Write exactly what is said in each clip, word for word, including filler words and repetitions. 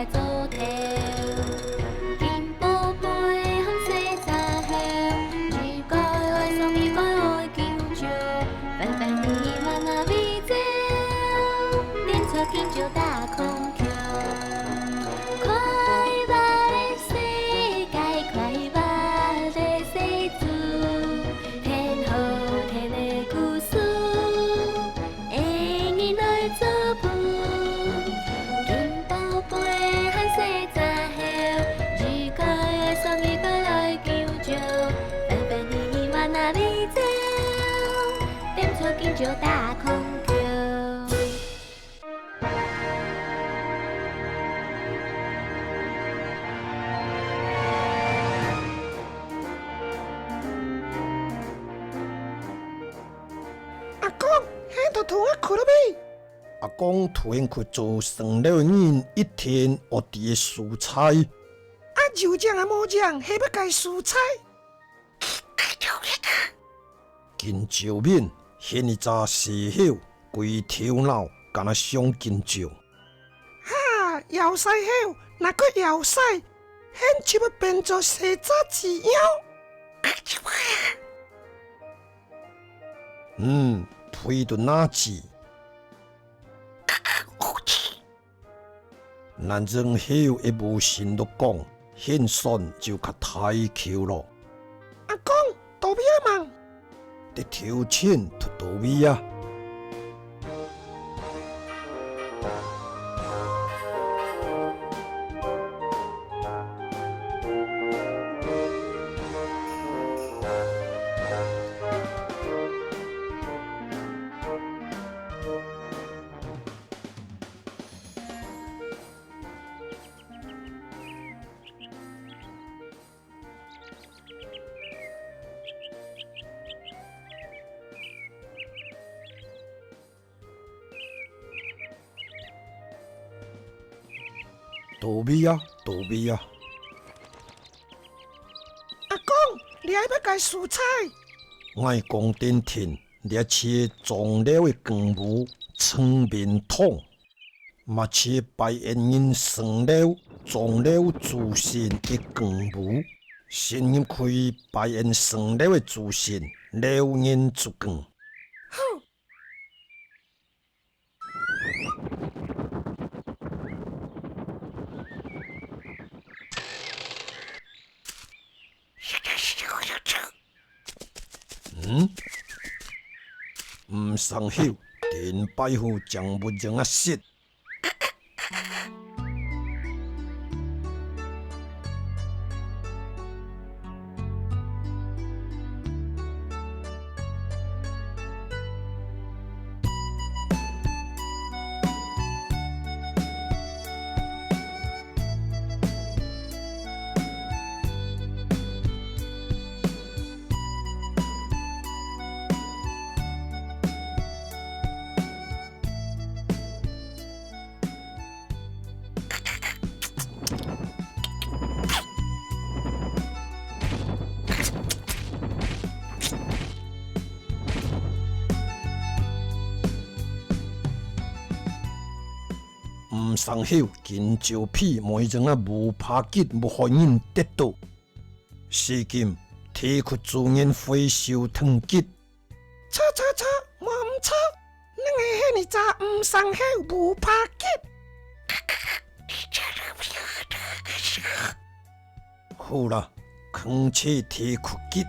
做頭。金寶貝和細隻猴，一個愛上一個愛緊張，反反你嘛那位走，踮著緊張打空。快活的世界，快活的世界，天好天的故事。 的人來做伴。金寶貝和細隻猴，一個愛上一個來緊張，反反你嘛那位走，踮著緊張打空。 阿公，你都同𠊎跍落去。阿公同𠊎跍做床頭个人一定愛知个素材。啊，有影啊無影，係麼个素材？今朝面，現一隻細猴，歸頭腦，敢若上緊張。哈，枵死猴，哪个枵死？現就會變做細隻豬妖。 嗯，配到那子。難正猴一無心落講，現算就較大箍咯。阿公，到位啊吂？得頭前就到位啊。 到位啊，到位啊！阿公，這係麼个素材？𠊎講等聽，這係長老个公務，床眠堂。 嘛係拜恩人神了、長老祖先个公務，先入去拜恩神了个祖先，了人做官。好。嗯？毋成猴，頂擺好正毋應啊食。 毋成猴，今朝皮無一隻啊，無怕吉，無害人跌倒。 死金，地窟主人會收堂吉。錯錯錯，無毋著，你係你隻毋成猴無怕吉。好啦，囥在地窟吉。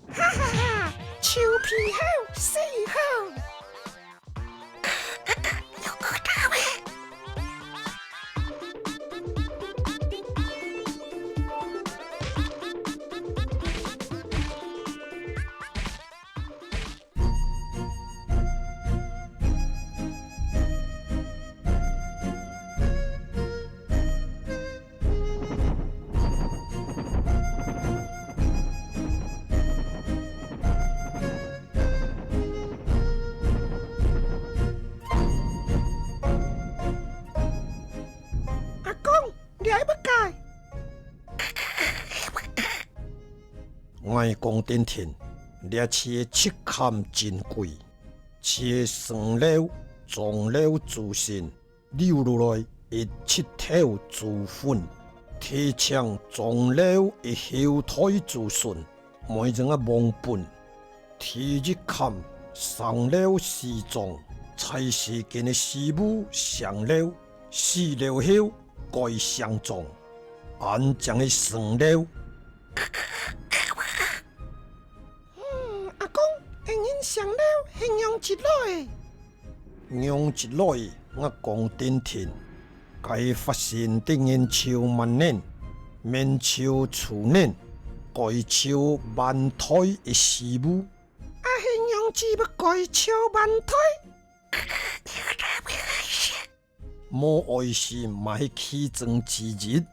哈哈哈，臭皮猴，死猴！ 𠊎講定定，這次个漆崁真貴，這个生料、種料、珠心， 留落來一直到珠粉，提醒種料个後代子孫，每人仔忘本。第一崁生料四種，在世間个事務上了，死了後改上種，恁樣个生料。嗯，阿公，恩人生料係仰子來个？ 仰子來，𠊎講定定，該發生在元朝末年、明朝初年，改朝換代个時務。啊，係仰子會改朝換代？無愛心嘛係其中之一。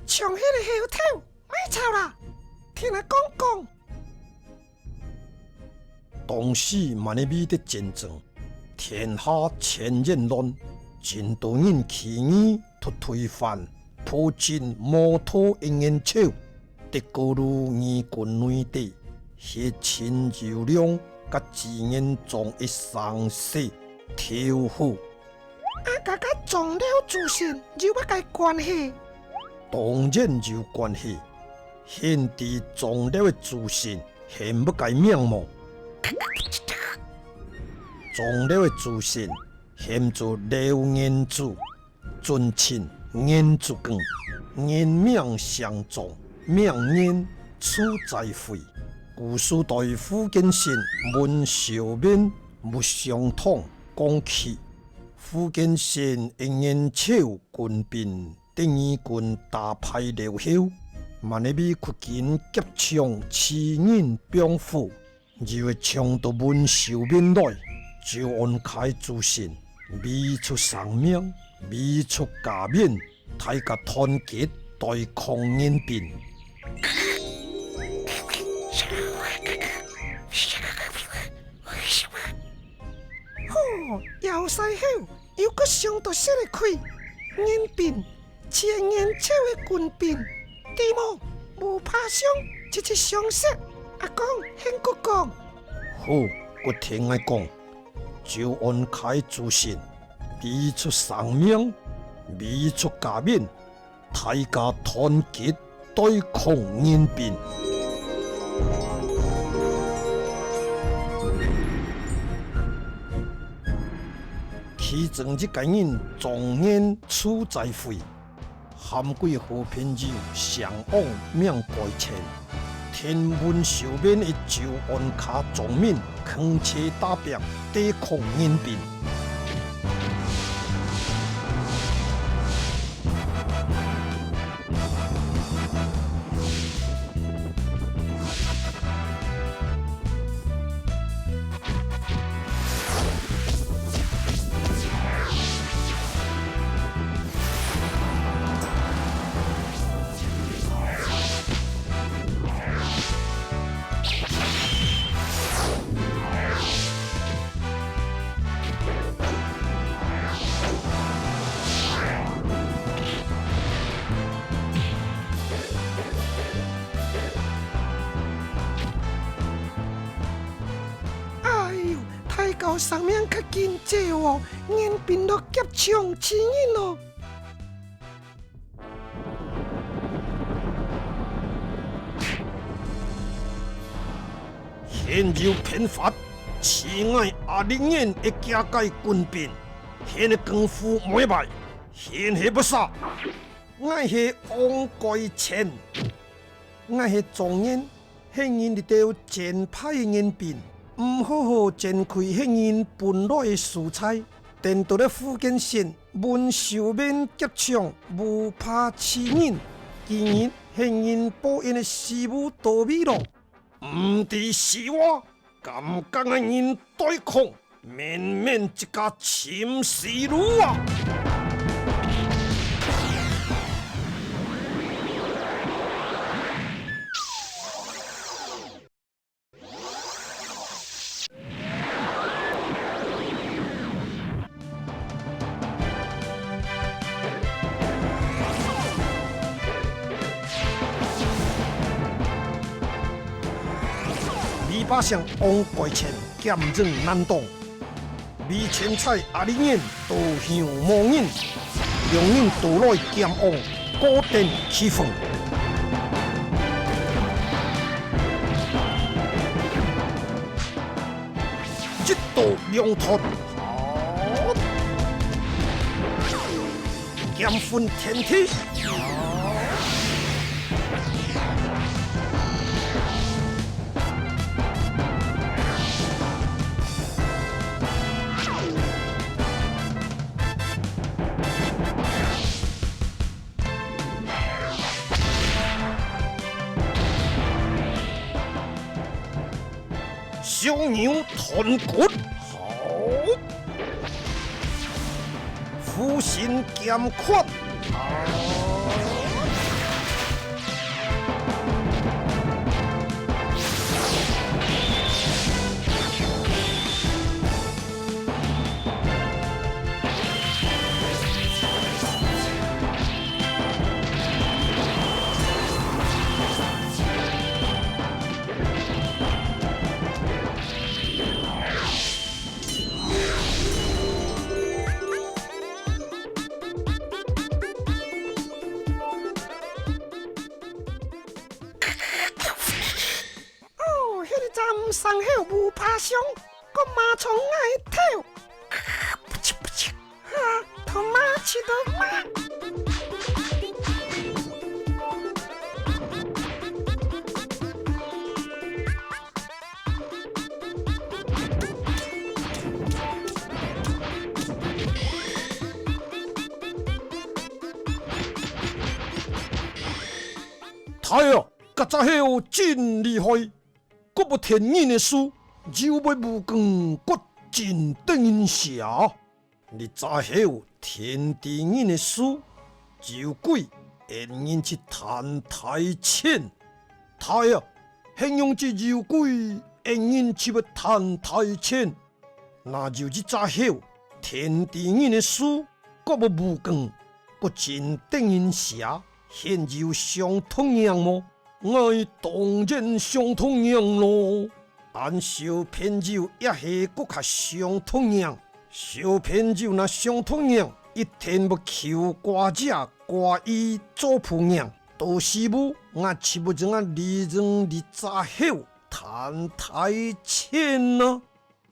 像係个猴頭，莫吵啦，聽阿公講。 當時嘛呢位个戰爭，天下千緣亂，真多人起義、討推翻、破陣、謀討个元朝，得過路義軍內底，血親油糧佮資源總个生死投河。 啊，該个種料珠心有麼个關係？當然有關係，你知種料个珠心喊麼个名無？種料个珠心喊做廖元珠，尊稱元珠光，原名姓莊，名元，字載輝。古時代福建省文秀縣木匠堂講起， 福建省个元朝軍兵得義軍打敗了後，嘛呢位去緊劫搶，刺人放火，又搶到文秀縣來，招安該珠心，為著生命，為著家園，大家團結對抗元兵。 吼，枵死猴，又閣想到食个虧。元兵，全元朝个軍兵，知無？無怕傷，直直相惜。阿公，你閣講。好，閣聽𠊎講。招安該珠心，為著生命，為著家園， 大家團結對抗元兵。其中一個人，狀元朱載輝，喊歸好朋友相王，名改遷。 聽聞小民个周安卡莊民吭齊打拚，抵抗元兵。 哎喲，大家生命較緊走哦，元兵來劫搶刺人哦！ 現有辦法，刺𠊎阿力元个幾個軍兵，你个功夫無壞，你係麼儕？𠊎係王改遷，𠊎係狀元， 係你兜戰敗个元兵，毋好好珍惜係你本來个所在，顛倒來福建省文秀縣劫搶，無怕刺人，今日係你報恩个時務到位咯！毋知死活，敢佮𠊎人對抗， 免免自家尋死路啊！ 「百姓往該前兼任難當。 未曾在阿里人都向無人，兩人都來兼往，各定其分。一刀兩斷，好！兼分天地。 小牛斷骨，好！虎身兼缺，好！ 哦，該隻生猴無拍傷， 个馬從𠊎頭。哈，頭馬，食到馬。大啊，該隻猴真厲害！ 个不跈人个手，又會舞光，个真得人惜。這隻猴跈知人个手，有鬼，應人去趁大錢。大啊，係仰子有鬼，應人去會趁大錢？ 若有一隻猴，跈知人个手，个無舞光，个真得人惜，你有想討贏無？𠊎當然想討贏囉。恁小朋友也係个較想討贏。小朋友若想討贏，一定會求瓜姐、瓜姨做僕人。到時務，𠊎就會用𠊎利用這隻猴，趁大錢啊！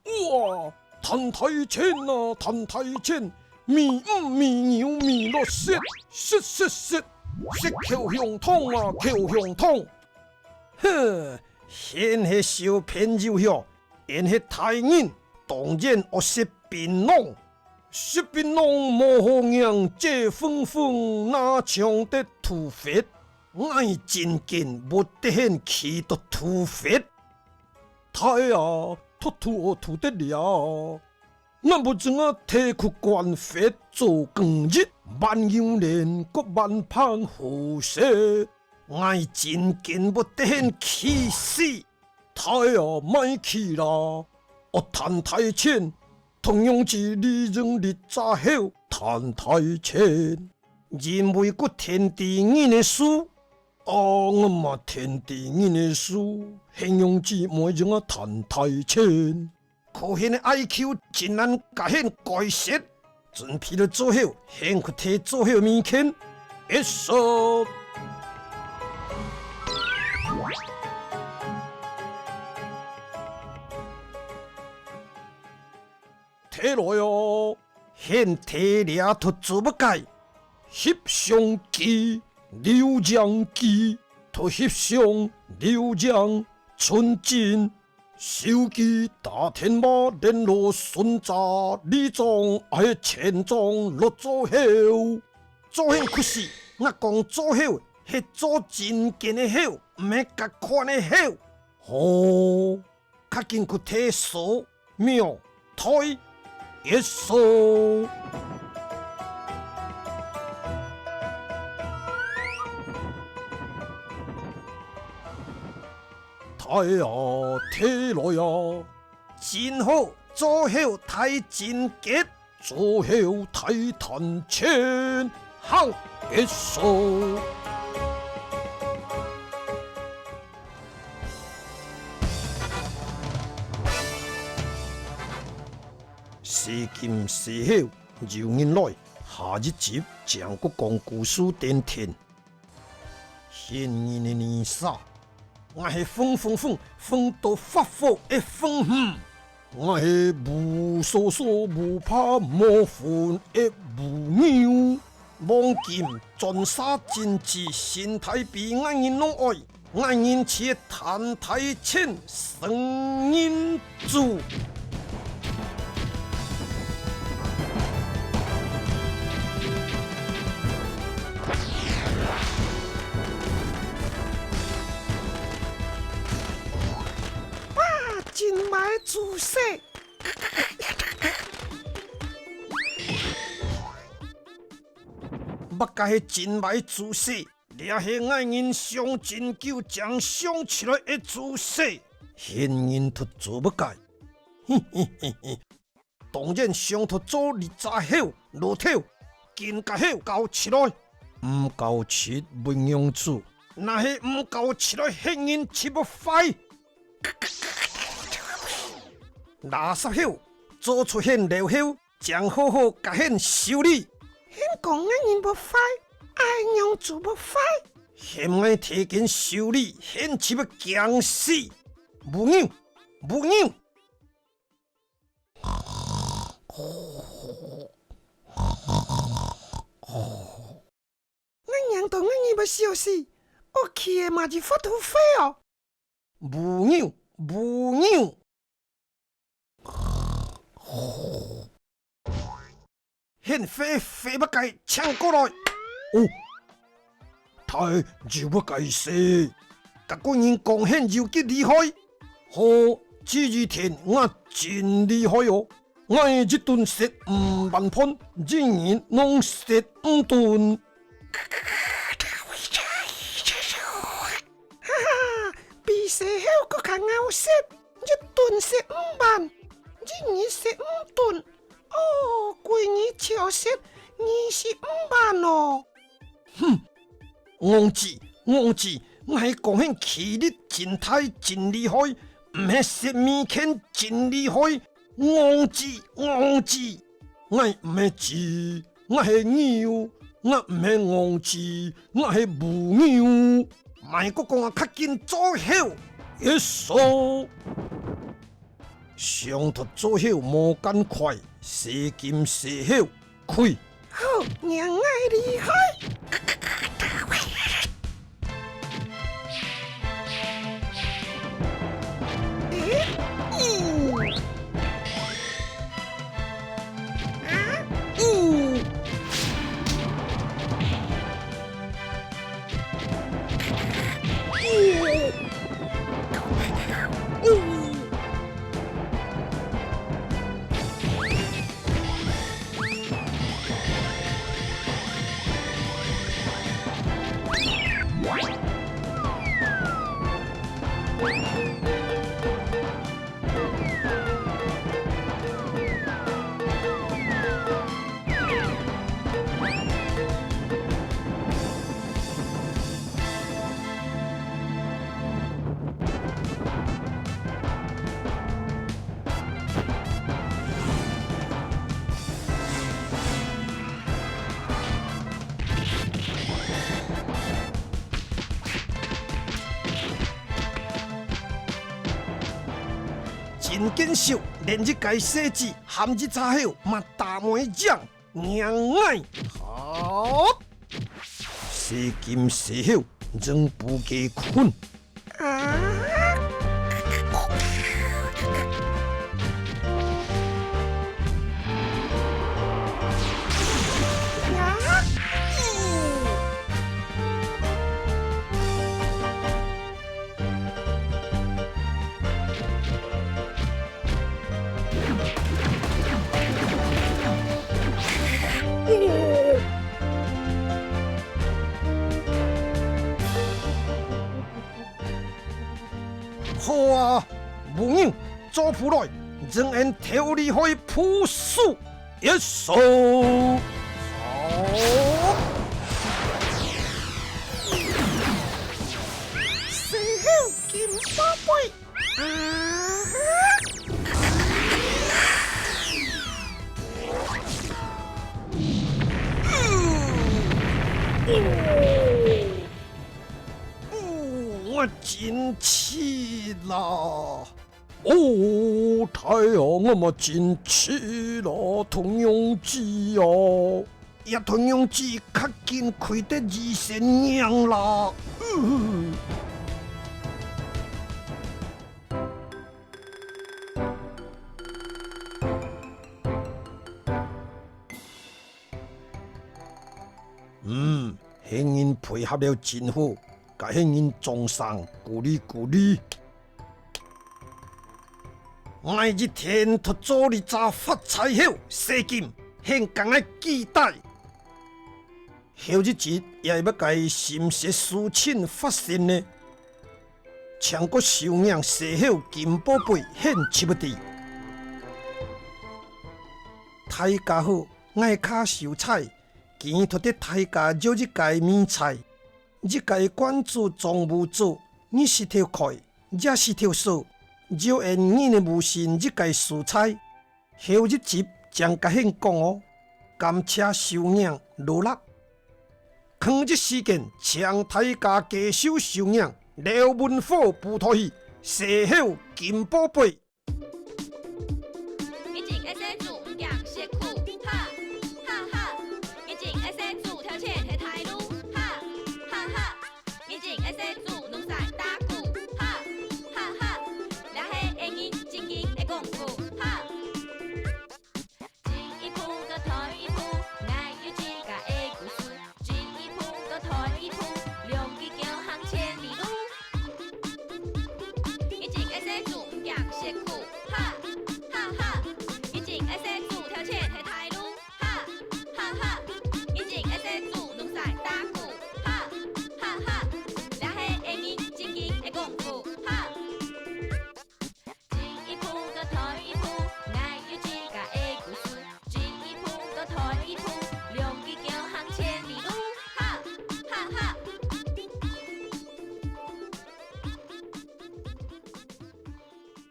哇！趁大錢啊，趁大錢！咪姆咪牛咪落雪，雪雪雪，雪摳香糖啊，摳香糖！哼，你係小朋友喲，你係大人，當然愛食檳榔。食檳榔無好命，嘴紅紅，哪像得吐血？𠊎真經無得你去到吐血。 大啊，吐吐哦，吐得了。若無用啊，提去摜血做光日，還有人个還奅好食。𠊎真經無得你去死。大啊，莫去啦！愛趁大錢，同樣係利用這隻猴趁大錢。因為个跈知人个手， 哦，𠊎嘛跈知人个手，形容之無用啊趁大錢。可見个I Q真難甲你解釋。準備了做猴，你去提做猴物件。一說。提來哦。你提了就做麼个？翕相機。 留影機，就翕相、留影、存證、手機、打電話、聯絡、巡查、里長，還有村長、落做猴。做猴確實，𠊎講做猴，係做真經个猴，毋係甲款个猴。吼。 較緊去提鎖，廟台一鎖。大啊，提來啊！真好，做猴大真吉。 做猴大趁錢，行一掃。金細猴，有人來，下一集正過講故事等等。 現人个泥沙，𠊎係風風風，風到發火个風雨。𠊎係無所所無怕無份个黴牛，黃金鑽石珍珠，身體比𠊎人攏愛，𠊎人就係貪大錢，成人 主。哇，真壞个姿勢！麼个係真壞个姿勢？ 這係𠊎人想真久正想出來个姿勢，現人都做毋該。嘿嘿嘿嘿，當然想都做，這隻猴，老頭，緊共猴交出來。毋交出會仰子？若係毋交出來，現人就會壞。垃圾猴，做出現了後， 正好好共現修理。現講𠊎人會壞，愛仰子會壞？現愛提緊修理，現就會驚死。黴牛，黴牛！𠊎仰到𠊎人會笑死，屋企个麼个發土匪哦！ 黴牛，黴牛！現飛飛麼个搶過來！哦，大有麼个事？佮貴人講現有幾厲害！好，至於天，𠊎真厲害哦！ 𠊎一頓食五萬飯，一日攏食五頓。哈哈，比細猴閣較𠢕食，一頓食五萬，一日食五頓。哦，歸日就食二十五萬哦。 哼！戇豬，戇豬，𠊎係講現氣力真大、真厲害，毋係食物件真厲害。戇豬，戇豬，𠊎毋係豬，𠊎係牛，𠊎毋係戇豬，𠊎係黴牛。莫過講啊，較緊做猴，一掃。 想著做猴無恁快，細金細猴，開！好，讓𠊎厲害！欸？嗚！ 真見笑，連一個細子含一隻猴嘛打袂贏，贏𠊎！好！細金細猴，真不該睏。啊！呀！ 好啊，黴牛，做伙來，正恩頭裡開普數。 一掃。細猴金寶貝。啊哈！我真氣啦！哦，太陽，我嘛真氣啦，童養子哦！也童養子較緊開得二仙娘啦！呃 嗯，係人配合了真好，甲係人掌聲鼓勵鼓勵。𠊎一定著做你早發財後，細金，先甲𠊎記得。後一集也係要甲心事事情發生呢。 像个壽娘死後金寶貝獻出去。大家好，𠊎較秀才，今日特地大家約一个謎猜，一个館主、總務主，日時頭開，夜時頭鎖，約𠊎等个無線一个所在。 後一集正甲你講哦，感謝壽娘勞力。仝一時間，請大家繼續收聽劉文虎舞台戲，死後金寶貝。